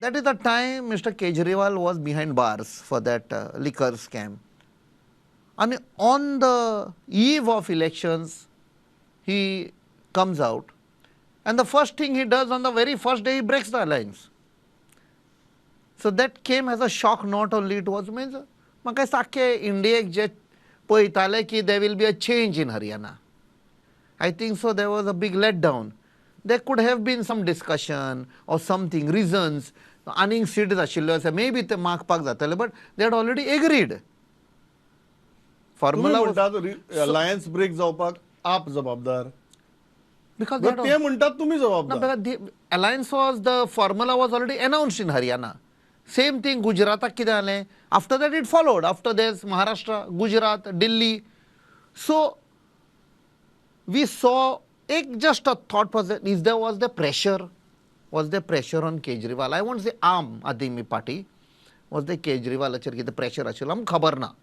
That is the time Mr. Kejriwal was behind bars for that liquor scam. And on the eve of elections, he comes out. And the first thing he does on the very first day, he breaks the alliance. So that came as a shock not only it was means म्हाका दिसता आख्खे इंडियेक जे पळयताले की there will be a change in Haryana. I think so there was a big let down. There could have been some discussion or something, reasons. आनीक seat आशिल्ल्यो आसा, may be ते मागपाक जाताले, but they had already agreed. तुम्ही formula म्हणटात alliance break जावपाक आप जबाबदार. Because but ते म्हणटात तुम्ही No, जबाबदार. Because the alliance was, the formula was already announced in Haryana. Same thing गुजराताक कितें जालें, after that it followed. After this Maharashtra, Gujarat, Delhi. So we saw एक just a thought process is there was the pressure, was the pressure on Kejriwal. I won't say Aam Aadmi Party, was the केजरीवालाचेर कितें pressure आशिल्लो आमकां खबर ना.